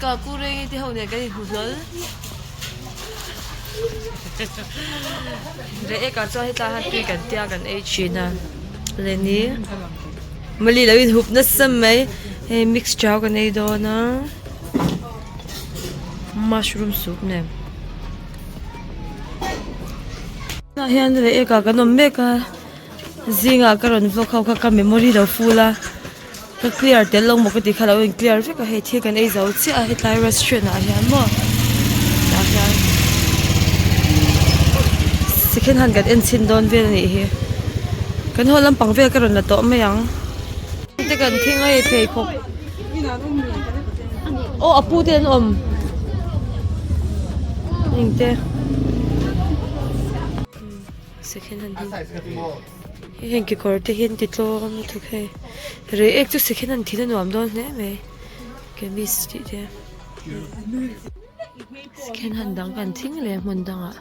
Ka ku rengi te ho nen kan inhmu hlawl. Reh ekah chuan hetlai hian tui kan tia kan ei thin a leni mali lo inhup nasa mai hei mix chau kan ei dawn a mushroom soup nen tunah hian reh ekah kan awm mek a zingah ka rawn vlog ho kha ka memory lo full a. Ka clear tel lo maw ka tih kha lo in clear vek a hei thil kan ei zo chiah a hetlai restaurant ah hian maw tah hian second hand kan en chhin dawn vel a nih hi kan haw lampang vel ka rawn la tawh mai ang te kan thing a hei pheikhawk aw a pu te an awm engte second hand hi. Hei heng kekawr te hi an ti tlawm lutuk hei reiek chu second hand thil a nuam dawn hle mai chemist tih te second hand dang kan thing leh hmun dangah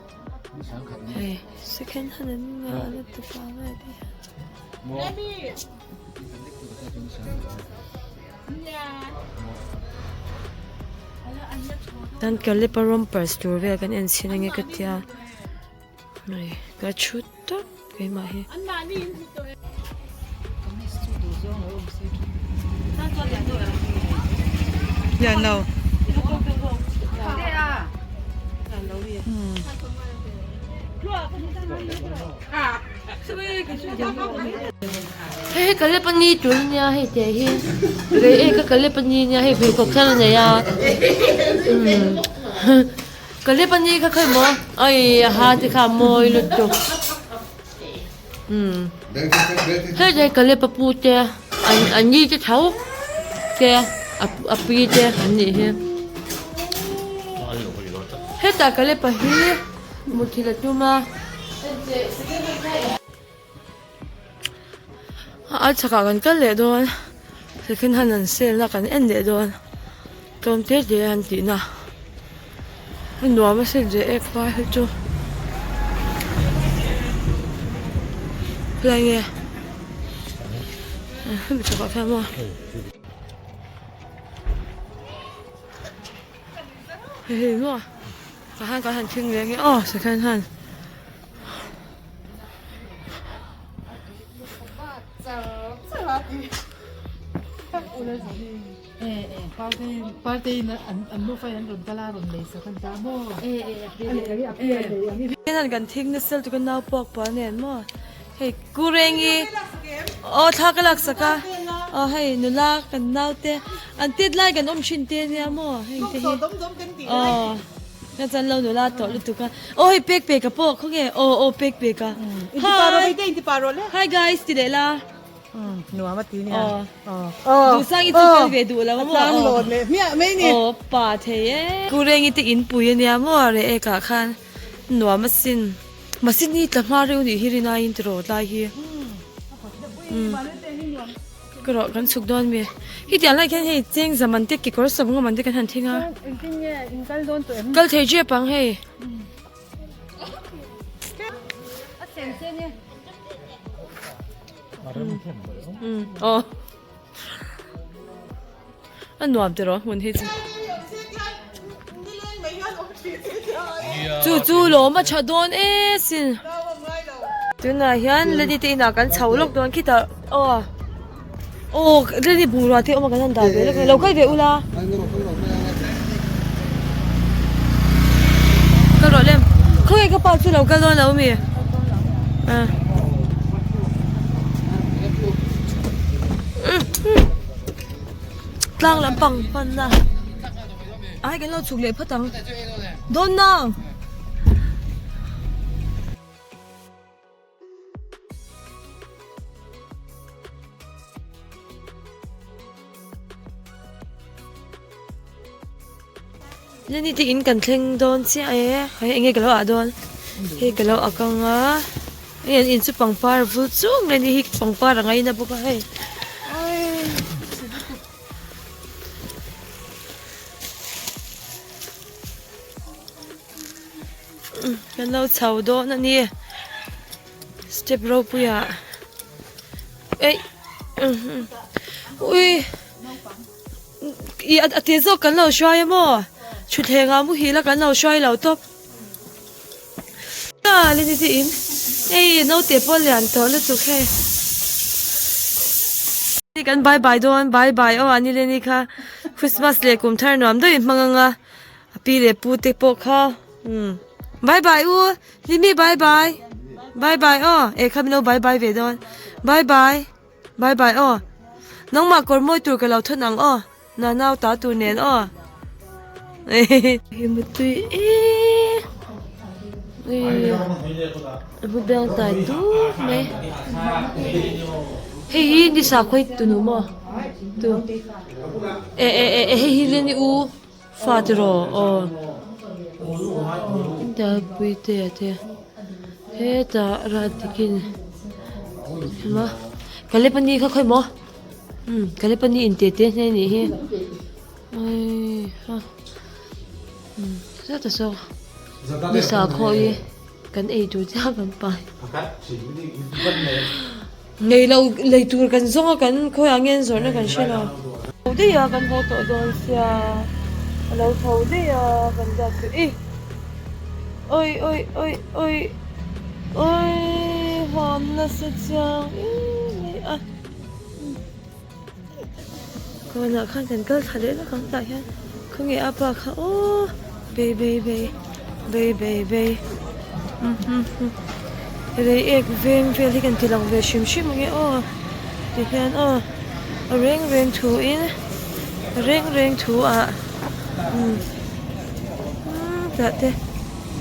hei second hand an ngah lutuk a Tan Kalepa rompers tur vel kan en chhin ange ka tia ka chhut tawp keimah hi. Lian lo. Hei hi Kalepani tul ania hei teh hi rei ek a Kalepani ania hei pheikhawk hian a nei a umm Kalepani kha khawi maw ai a ha te kha a mawi lutuk umm hei te Kalepa pu te an ni te tho te a pi te an nih hi hetah Kalepa hi. Muthilh a tum a. A chhakah kan kal leh dawn second hand an sale na kan en leh dawn tlawm te te an tih na a nuam a sin reh ek vai hi chu khawilai nge hemi chhakah khian maw. Hei hei maw. Tah hian kan han thing leh nge aw second hand. Second hand kan thing nasa lutuk a nau puak pah nen maw hei kurengi aw thla ka lak sak a aw hei nula kan naute an tet lai kan awm thin te ania maw heng te hi. Aw ka chan lo nula tawh lutuk a aw hei pek pek a pawh khawnge aw aw pek pek a hi hi guys ti leh la nuam a ti nia aw duhsang i chu kal ve duh lo a maw tlang lawn leh hmiah mai ni aw pa thei e kurengi te in pui ania maw reh ek ah khan nuam asin mahse ni tla hma reuh nih hi rin aiin tiraw tlai hi Ka rawh kan chhuk dawn mi. Hetiang lai khian hei cheng za man te kekawr sawm nga man te kan han thing a. Engtin nge in kal dawn tawh em? Kal thei tep ang hei. A sen sen e. Aw. A nuam tiraw hmun hi chu. Chu chu lawm a tha dawn e sin. Tunah hian Lani te inah kan chho lawk dawn khitah aw aw Lani bungrua te awm a kan han dah ve lawk a lo kal ve ula. Kal rawh lem khawnge ka pa chu lo kal dawn lo mi. Tlang lampang panna ai kan lo chhuk leh phawt ang dawn nang. Leni te in kan thleng dawn chiah e hei enge ka lo ah dawn hei ka lo ak ang a hei an in chu pangpar vul chung mai a ni hi pangpar a ngaina bawk a hei kan lo chho dawn a ni step ropui ah eih ui. I a te zawk kan lo hruai a maw? Thutthleng ah muhil a kan lo hruai lo tawp. A leni te in hei naute pawh lian tawh lutuk hei. Kan bye bye dawn bye bye aw ani leni kha Christmas leh kum thar nuam deuhin hmang anga a pi leh pu te pawh kha umm bye bye u Hlimi bye bye bye bye aw eh kha min lo bye bye ve dawn bye bye bye bye aw nangmah kawr mawi tur ka lo thawn ang aw. Na nau ta tur nen aw. Hi mutui e. Mu beng tai tu mai. Hei hi ni sa khoi tu nu mo. Tu. E e e e hei hi le ni u fa ti ro aw. Ta pui te te. He ta ra tikin. Ma. Kalepani kha khoi mo. Umm Kalepani in teh te hle nih hi aii ha umm zet a saw ni sakhaw hi kan ei tur chiah kan pai nei lo lei tur kan zawng a kan khawiah nge an zawrhna kan hre lo. Tho daih a kan haw tawh dawn sia a lo tho daih a kan biak chu i awi awi awi awi awi huam nasa chiang em mai a. Kawnah khan kan kal thla leh lawk ang tah hian khawnge a pa kha aw bei bei bei bei bei bei rei ek veng vel hi kan ti lang ve hrim hrim ange aw ti hian aw a reng reng thu in a reng reng thu ah umm tah te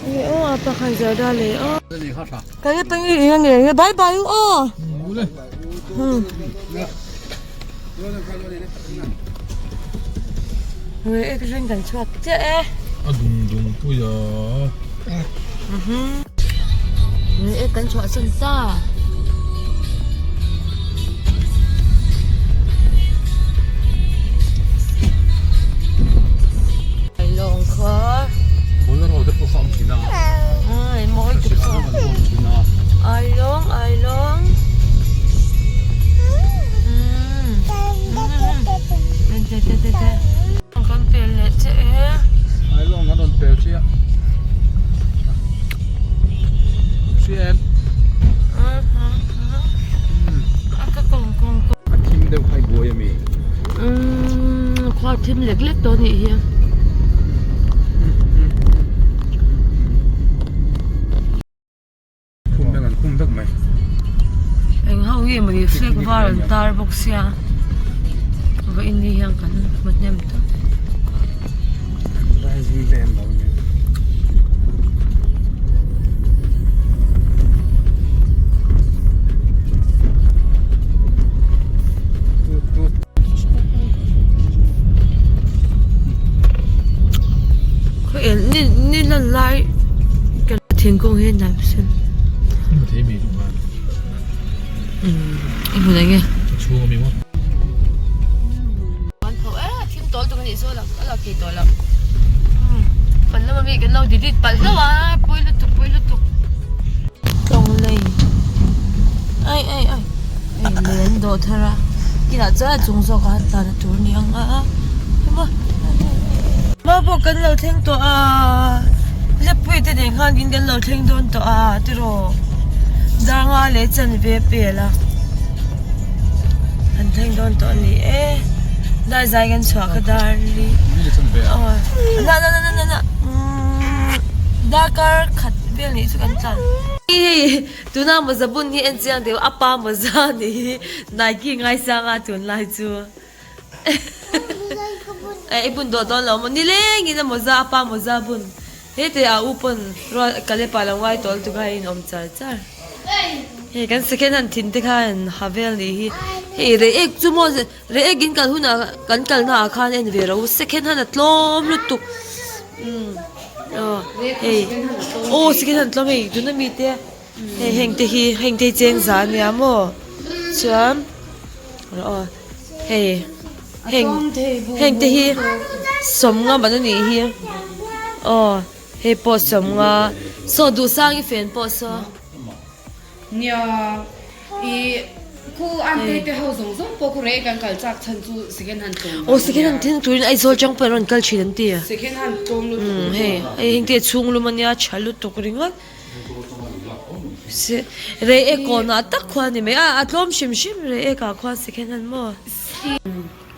nge aw a pa khan zarda lei aw. Bye bye u aw. Rei ek ring kan chhuak chiah e. A dung dung pui a. Rei ek kan chhuah san ta. Lawng kha. Bolero te pawh kha awm thin a. Ai mawi te pawh. Ai lawng ai lawng. Kan pel leh che e. Ai lawng kan rawn pel chiah. Hria em? A thim deuh kha i buai ami? Khua thim lek lek tawh anih hi. Khum vek an khum vek mai. Eng ho nge mawni flag var an tar bawk sia va in ni hian kan hmu hnem ta. Rising te an lo ni. Tut tut. Khaw ni ni lan lai kan thingkung hi a sen. Umm i hmu eng nge? Chhung ami maw? An tho e thim tawl tuk anih chu a la thei tawh lo. Umm kan lama mi kan lo delete palh hlauh a pawi lutuk pawi lutuk. Tawng lei ai ai ai hei lei an dawh thar a kinah chuan a chung zawk ah tlan a tur a ni ang a hema hma pawh kan lo thleng tawh a lepui te nen khan in kan lo thleng dawn tawh a tiraw danga leh chanve pel a an thleng dawn tawh a ni e dar zai kan chhuah kha dar li na na na na na darkar khat vel nih chu kan tlan. Hei tuna mawza bun hi en chiang deuh a pa mawza a nih hi Nike ngaisang a tunlai chu eh i bun dawh dawn lo maw nilengin a mawza a pa mawza bun hete a u pawn rual kalepa lo ngai tawl tuk a in awm char char hei kan second hand thin te khan ha vel nih hi hei rei ek chu maw rei ek in kal hunah kan kalna ah khan en ve rawh u second hand a tlawm lutuk umm aw hei aw second hand tlawm hei tuna mi te hei heng te hi heng te hi cheng za ania maw chuan aw hei heng heng te hi sawmnga ban anih hi aw hei pawh sawmnga saw duhsang i fen pawh saw. Nia i. Khu ante te ho zawng zawng pawh khu rei kan kal chak chhan chu second hand tlawm Aw second hand thil turin Aizawl chang pawh an rawn kal thin an ti. Second hand tlawm lutuk. Umm hei hei heng te chhung lum ania tha lutuk ringawt. Se rei ek kawnah tak khuan a ni mai a a tlawm hrim hrim rei ek ah khuan second hand maw.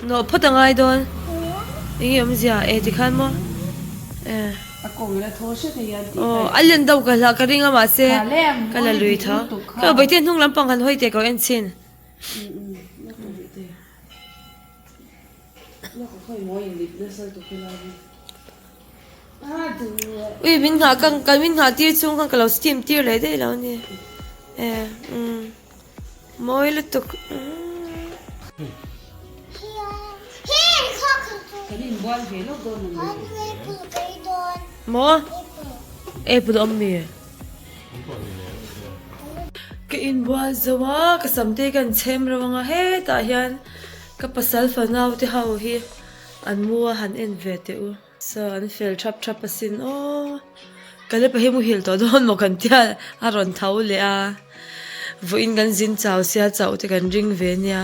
Nawh phawt a ngai dawn. Enge awmzia e tikhan maw e. A kawng ila thaw hret a hian tih Aw a len deuh ka hlah ka ring a mahse ka la lui tho. Ka bawihtei hnung lampang han hawi teh ka en chhin. Ui min nghah ka ka min nghah tir chhung khan ka lo steam tir leh daih lo a ni e umm mawi lutuk maw apple awm mi. Ka inbual zo a ka sam te kan chhem reuh ang a hetah hian ka pasal fanau te ho hi an mu a han en ve teh u. Saw an fel thap thap asin aw ka le pahih muhil tawh dawn maw kan tia a rawn tho leh a vawiin kan zin chau sia chauh te kan ring ve nia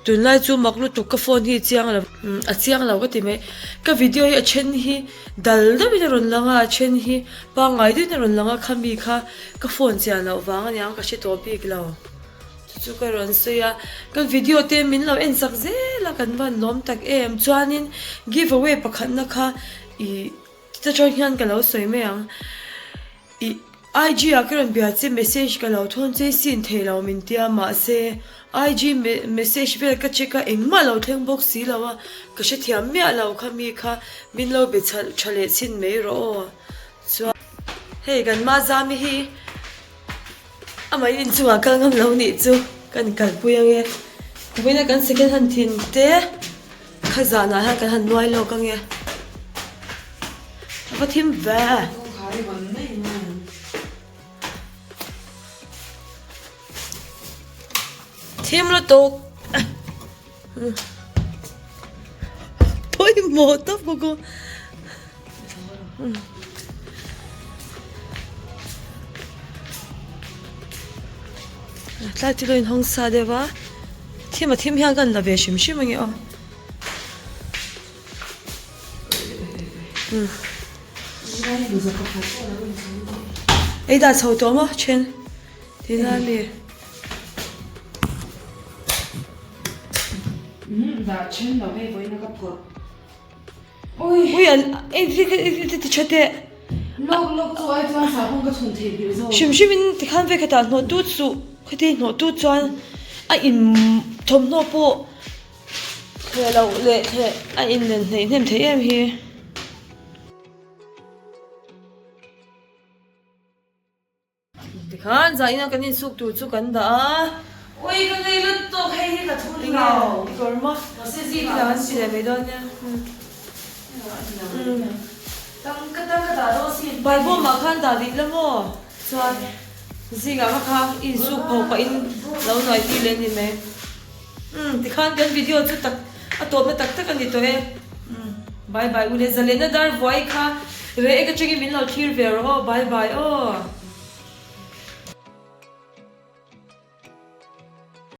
tunlai chu mak lutuk ka phone hi chiang lo a chiang lo ka ti mai ka video hi a then hi dal deuhin a rawn lang a a then hi pangngai deuhin a rawn lang a khami kha ka phone chian loh vang aniang ka hre tawh bik lo. Chu chu ka rawn sawi a, kan video te min lo en sak zel a kan van lawm tak em. Chuanin give away pakhatna kha ih tita chuan hian ka lo sawi mai ang. Ih IG ah ka rawn bia che message ka lo thawn che sin thei lo min tia mahse IG message vel ka check a engmah lo thleng bawk si lo a ka hrethiam miah lo kha mi kha min lo be chhalh tha leh chhin mai rawh aw. Chuan hei kan Mazami hi. Amah in inchungah kal ngam lo nih chu kan kalpui ange. Vawiina kan second hand thin te kha zanah hian kan han nuai lawk ange. A va thim ve. Thim lutuk. Pawimawh tawp bawk aw. Tlai chu lo inhawng sa deuh a thim a thim hian kan la ve hrim hrim ange aw. Ei dah chho tawh maw then tina mi. Dah then lo hei vawiin a ka phawrh. Ui an ei ti ti tha teh. Lawk lawk chu ai chuan sahawm ka chhun thei hmel zawk. Hrim hrim in tikhan vek khatah hnawh tut suh khati hnawh tut chuan a in thawmhnaw pawh thleh loh leh thleh a in nen hneih hnem thei em hi. Tikhan zaina kan insuk tur chu kan dah a. Ui ka ngei lutuk hei hi ka thun lo. I kawr maw? Ila an ti leh mai dawn nia. Baibawm ah khan dah rih la maw? Chuan zingah kha kha i insuk pho pahin lo nuai tir leh a ni mai. Tikhan kan video chu tak a tawpna tak tak a ni tawh e. Bye bye u le zalena dar vuai kha reh ek atangin min lo thlir ve rawh aw bye bye aw.